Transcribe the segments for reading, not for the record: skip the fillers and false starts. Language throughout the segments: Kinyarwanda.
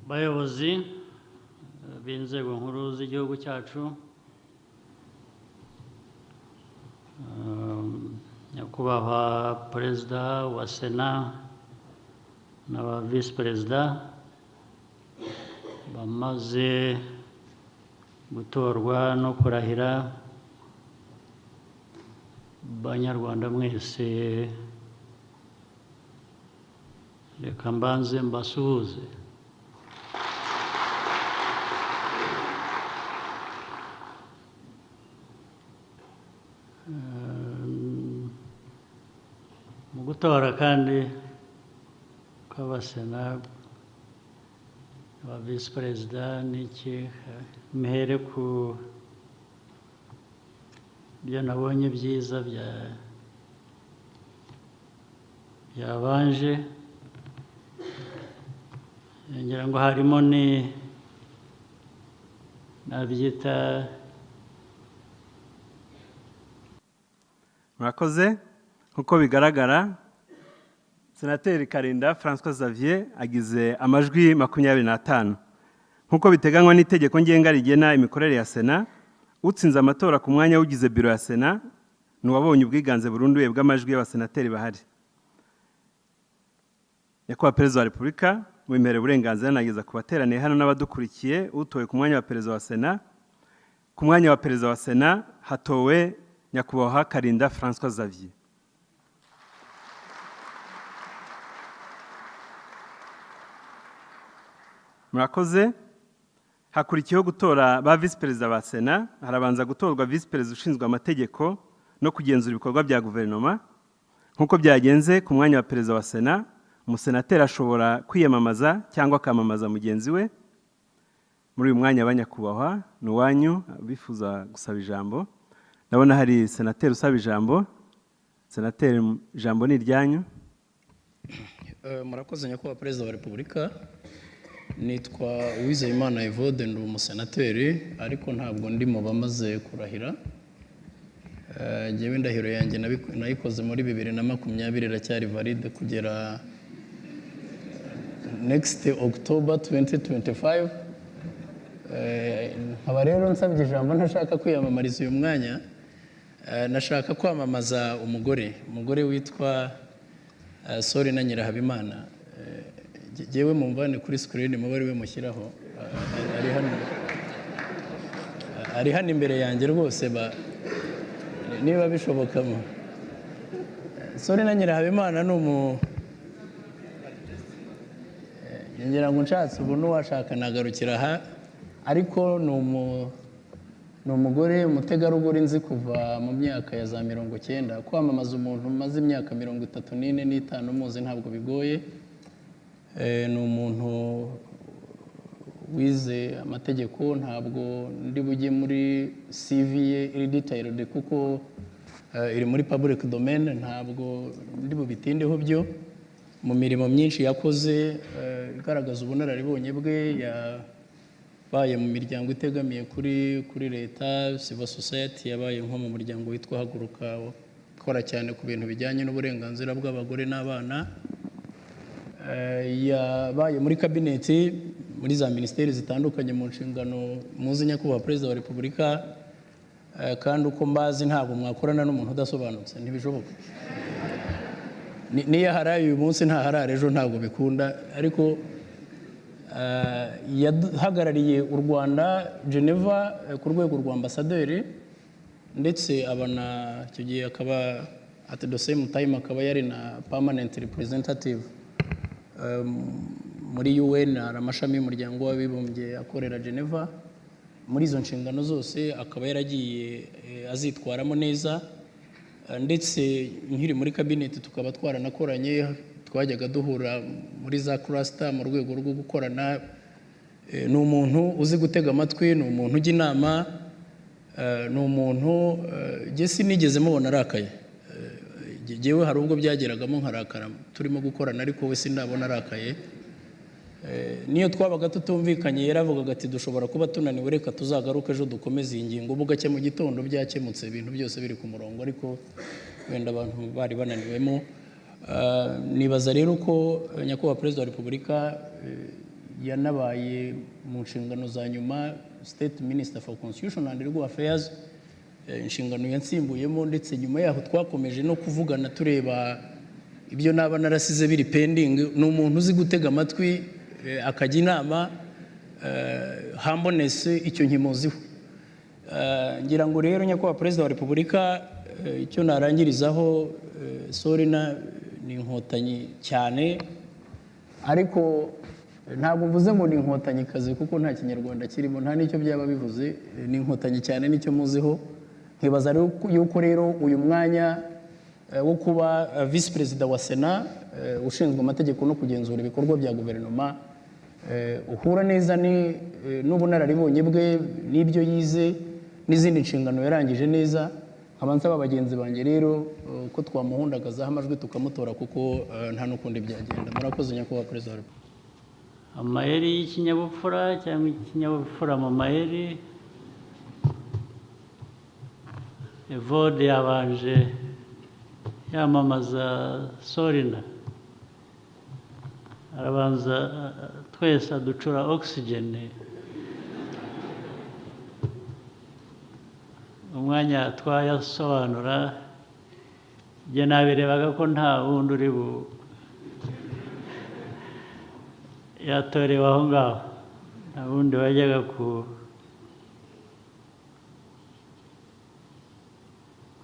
Bayobozi b'inzego nkuru z'igihugu cyacu, Nyakubahwa Perezida wa Sena n'aba Visi Perezida bamaze gutorwa no kurahira, Banyarwanda mwese, reka mbanze mbasuhuze. Mu gutora kandi kw'abasena, aba Visi Perezida n'iki, mhere ku byo nabonye byiza byabanje, ngira ngo harimo ni nabyita. Murakoze. Nk'uko bigaragara, Senateri Karinda François Xavier agize amajwi 25. Nk'uko biteganywa n'itegeko ngenga rigena imikorere ya Sena, utsinze amatora ku mwanya w'ugize biro ya Sena ni uwabonye ubwiganze burunduye bw'amajwi y'abasenateri bahari. Nyakubahwa Perezida wa Repubulika, mwemerera uburenganzira nageza ku bateraniye hano n'abadukurikiye, utowe ku mwanya wa Perezida wa Sena. Ku mwanya wa Perezida wa Sena hatowe Nyakubahwa Karinda François Xavier. Murakoze. Hakurikiyeho gutora ba Visi Perezida ba Sena. Harabanza gutorwa Visi Perezida ushinzwe amategeko no kugenzura ibikorwa bya guverinoma. Nk'uko byagenze ku mwanya wa Perezida wa Sena, umusenateri ashobora kwiyamamaza cyangwa akamamaza mugenzi we. Muri uyu mwanya, banyakubahwa, ni uwanyu bifuza gusaba ijambo. Ndabona hari senateri usaba ijambo. Senateri, ijambo ni iryanyu. Murakoze Nyakubahwa Perezida wa Repubulika. Nitwa Uwizeyimana Evode, ndi umusenateri ariko ntabwo ndi mu bamaze kurahira. Njyewe indahiro yanjye nayikoze muri 2020, iracyari valide kugera next October 2025. Nkaba rero nsabye ijambo ntashaka kwiyamamariza uyu mwanya, nashaka kwamamaza umugore witwa Solina Nyirahabimana. Jyewe mumvane kuri screen mube ari we mushyiraho. Ari hano imbere yanjye rwose, niba bishobokamo. Solina Nyirahabimana ni umu ngira ngo nshatse ubu n'uwashaka nagarukira aha, ariko ni umugore umutegarugori nzi kuva mu myaka ya za 90. Kwamamaza umuntu umaze imyaka 34 n'itanu muzi ntabwo bigoye. Ni umuntu wize amategeko, ntabwo ndi bujye muri CV ye iri detailed kuko iri muri public domain, ntabwo ndi bubitindeho byo. Mu mirimo myinshi yakoze igaragaza ubunararibonye bwe, yabaye mu miryango itegamiye kuri leta, civil society, yabaye nko mu muryango witwa Haguruka ukora cyane ku bintu bijyanye n'uburenganzira bw'abagore n'abana. Yabaye muri kabineti, muri za minisiteri zitandukanye mu nshingano muzi Nyakubahwa Perezida wa Repubulika. Kandi uko mbazi ntabwo mwakorana n'umuntu udasobanutse, ntibishoboka. Niyo aharaye uyu munsi ntaharara ejo, ntabwo bikunda. Ariko yahagarariye u Rwanda Geneva ku rwego rwa ambasaderi, ndetse abana icyo gihe akaba at the same time akaba yari na permanent representative muri UN, hari amashami y'umuryango w'abibumbye akorera Geneva. Muri izo nshingano zose akaba yaragiye azitwaramo neza, ndetse nkiri muri kabineti tukaba twaranakoranye, twajyaga duhura muri za cluster mu rwego rwo gukorana. Ni umuntu uzi gutega amatwi, ni umuntu ujya inama, ni umuntu njye sinigeze mubona arakaye. Jyewe hari ubwo byageragamo nkarakara turimo gukorana, ariko we sindabona arakaye. Niyo twabaga tutumvikanye yaravugaga ati dushobora kuba tunaniwe, reka tuzagaruke ejo dukomeze iyi ngingo. Bugacya mu gitondo byakemutse, ibintu byose biri ku murongo, ariko wenda abantu bari bananiwemo. Nibaza rero ko Nyakubahwa Perezida wa Repubulika yanabaye mu nshingano za nyuma State Minister for Constitution and Legal Affairs, inshingano yansimbuyemo, ndetse nyuma yaho twakomeje no kuvugana tureba ibyo naba narasize biri pending. Ni umuntu uzi gutega amatwi, akajya inama, humbleness, icyo nkimuziho. Ngira ngo rero, Nyakubahwa Perezida wa Repubulika, icyo narangirizaho, Solina ni Inkotanyi cyane, ariko ntabwo mvuze ngo ni Inkotannyikazi kuko nta Kinyarwanda kirimo, nta n'icyo byaba bivuze. Ni Inkotanyi cyane, nicyo muziho. Nkibaza rero yuko rero uyu mwanya wo kuba Visi Perezida wa Sena ushinzwe amategeko no kugenzura ibikorwa bya guverinoma uhura neza n'ubunararibonye bwe n'ibyo yize n'izindi nshingano yarangije neza. Nkaba nsaba bagenzi banjye rero ko twamuhundagazaho amajwi tukamutora, kuko nta n'ukundi byagenda. Murakoze, Nyakubahwa Perezida wa Repubulika. Amayeri y'ikinyabupfura cyangwa ikinyabupfura mu mayeri, Evode yabanje yamamaza Solina, arabanza twese aducura oxygen, umwanya twayasobanura. Njye nabirebaga ko nta wundi uri bu yatorewe aho ngaho, nta wundi wajyaga ku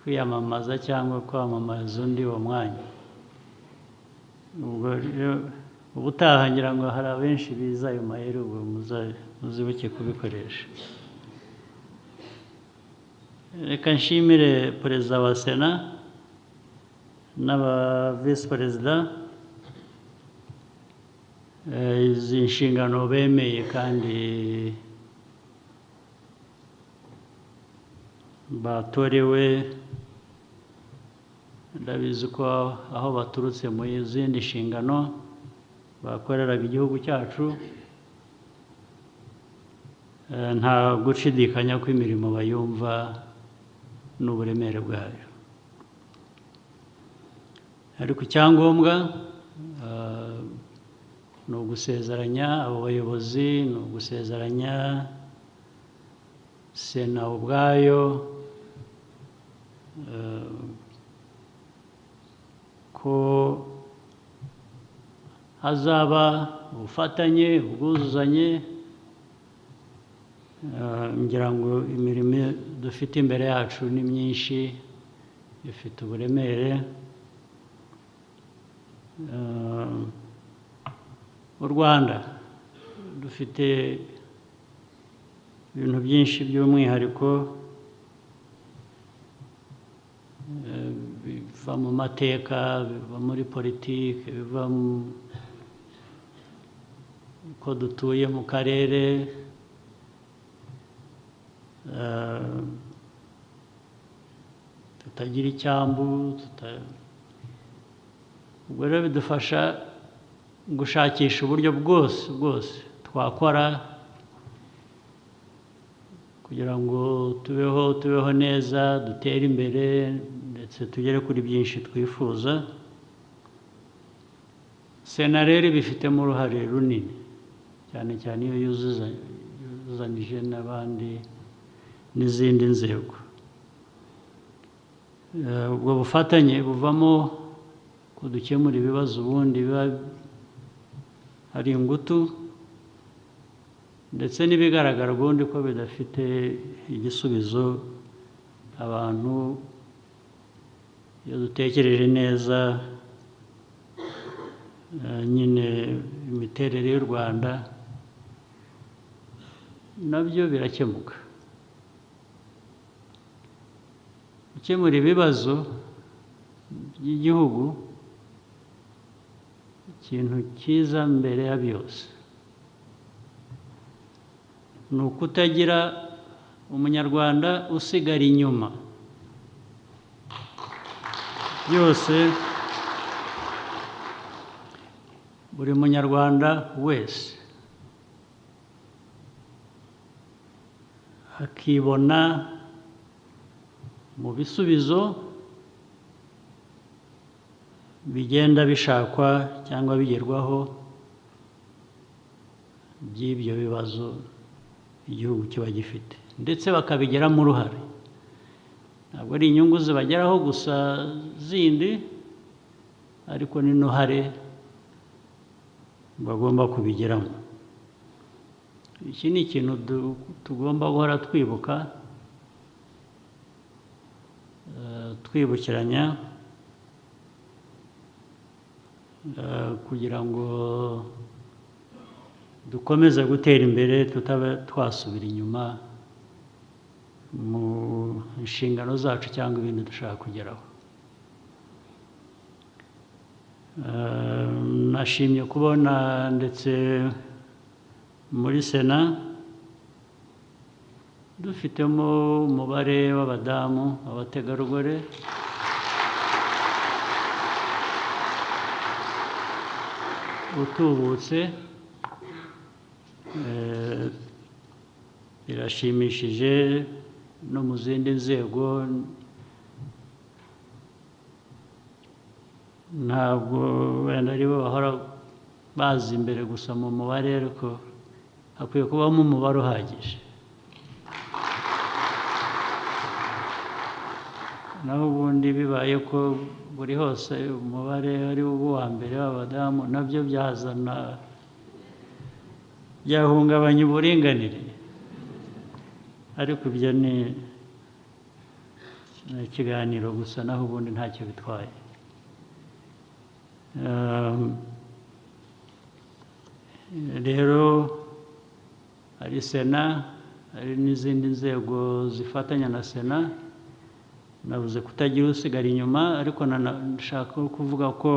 kwiyamamaza cyangwa kwamamaza undi uwo mwanya. Ubwo rero ubutaha ngira ngo hari abenshi biza ayo mayeri, ubwo muzibuke kubikoresha. Reka nshimire Perezida wa Sena n'aba Visi Perezida izi nshingano bemeye kandi batorewe. Ndabizi ko aho baturutse mu zindi nshingano bakoreraga igihugu cyacu, nta gushidikanya ko imirimo bayumva n'uburemere bwayo. Ariko icyangombwa ni ugusezeranya abo bayobozi, ni ugusezeranya Sena ubwayo ko hazaba ubufatanye, ubwuzuzanye. Ngira ngo imirimo dufite imbere yacu ni myinshi, ifite uburemere. U Rwanda dufite ibintu byinshi by'umwihariko biva mu mateka, biva muri politiki, biva ko dutuye mu karere, tutagira icyambu, ubwo rero bidufasha gushakisha uburyo bwose bwose twakora kugira ngo tubeho neza, dutere imbere, ndetse tugere kuri byinshi twifuza. Sena rero ibifitemo uruhare runini cyane cyane iyo yuzuzanije n'abandi n'izindi nzego. Ubwo bufatanye buvamo ko dukemura ibibazo ubundi biba ari ingutu, ndetse n'ibigaragara ubundi ko bidafite igisubizo. Abantu iyo dutekereje neza nyine imiterere y'u Rwanda, nabyo birakemuka. Gukemura ibibazo by'igihugu, ikintu cyiza mbere ya byose ni ukutagira Umunyarwanda usigara inyuma. Byose buri Munyarwanda wese akibona mu bisubizo bigenda bishakwa cyangwa bigerwaho by'ibyo bibazo igihugu kiba gifite, ndetse bakabigiramo uruhare. Ntabwo ari inyungu zibageraho gusa zindi, ariko n'uruhare bagomba kubigiramo. Iki ni ikintu tugomba guhora twibuka, twibukiranya, kugira ngo dukomeze gutera imbere, tutaba twasubira inyuma mu nshingano zacu cyangwa ibindi dushaka kugeraho. Nashimye kubona ndetse muri Sena dufitemo umubare w'abadamu, abategarugori. Utubutse, birashimishije. No mu zindi nzego ntabwo wenda aribo bahora baza imbere gusa mu mubare, ariko hakwiye kubamo umubare uhagije. Naho ubundi bibaye ko buri hose umubare ari uwa mbere w'abadamu, nabyo byazana, byahungabanya uburinganire. Ariko ibyo ni ikiganiro gusa, naho ubundi ntacyo bitwaye. Rero hari Sena, hari n'izindi nzego zifatanya na Sena. Navuze kutagira usigara inyuma, ariko nashaka kuvuga ko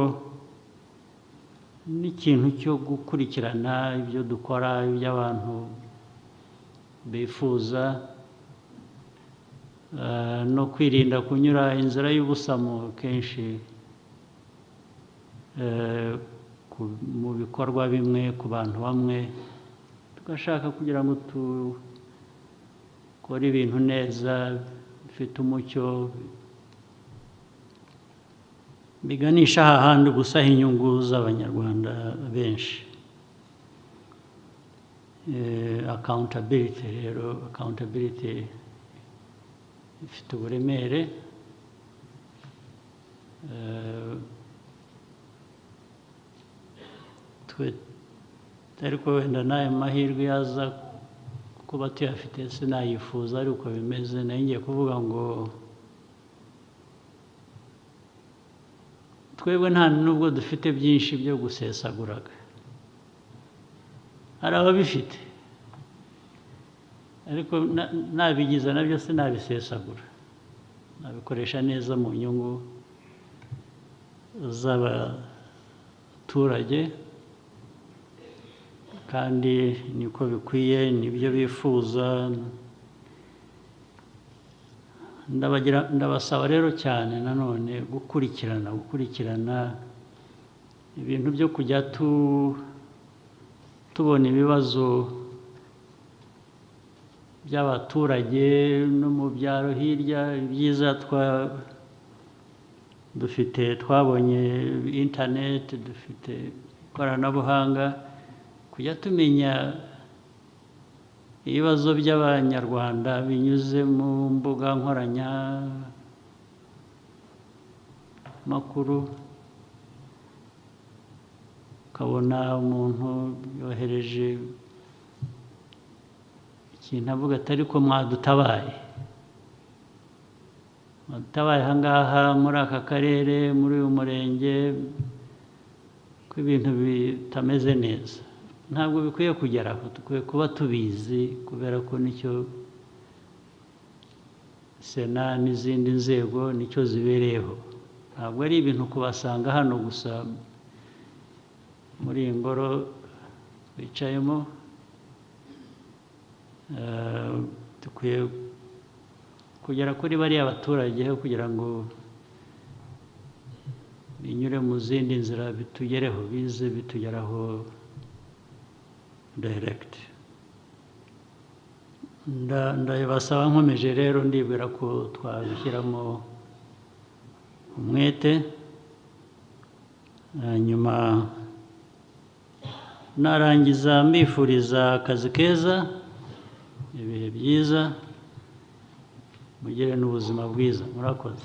n'ikintu cyo gukurikirana ibyo dukora, ibyo abantu bifuza, no kwirinda kunyura inzira y'ubusamo kenshi mu bikorwa bimwe ku bantu bamwe, tugashaka kugira ngo dukore ibintu neza bifite umucyo, biganisha ahandi gusa inyungu z'Abanyarwanda benshi. Accountability rero, accountability ifite uburemere. Twe ariko wenda n'aya mahirwe yaza kuba tuyafite sinayifuza, ariko bimeze. Nari ngiye kuvuga ngo twebwe nta nubwo dufite byinshi byo gusesaguraga, hari ababifite, ariko nabigize nabyo sinabisesagura, nabikoresha neza mu nyungu z'abaturage, kandi niko bikwiye, nibyo bifuza. Ndabasaba rero cyane nanone gukurikirana ibintu byo kujya tubona ibibazo by'abaturage no mu byaro hirya. Ibyiza dufite, twabonye internet, dufite ikoranabuhanga, kujya tumenya ibibazo by'Abanyarwanda binyuze mu mbuga nkoranyamamakuru. Ukabona umuntu yohereje ikintu avuga ati ariko mwadutabaye aha ngaha muri aka karere, muri uyu murenge, ko ibintu bitameze neza. Ntabwo bikwiye kugera aho, dukwiye kuba tubizi, kubera ko nicyo Sena n'izindi nzego nicyo zibereyeho. Ntabwo ari ibintu kubasanga hano gusa muri iyi ngoro bicayemo. Dukwiye kugera kuri bariya baturage kugira ngo binyure mu zindi nzira bitugereho, bize bitugeraho direct. Ndabasaba nkomeje rero, ndibwira ko twabishyiramo umwete, hanyuma Narangiza mbifuriza akazi keza, ibihe byiza, mugire n'ubuzima bwiza. Murakoze.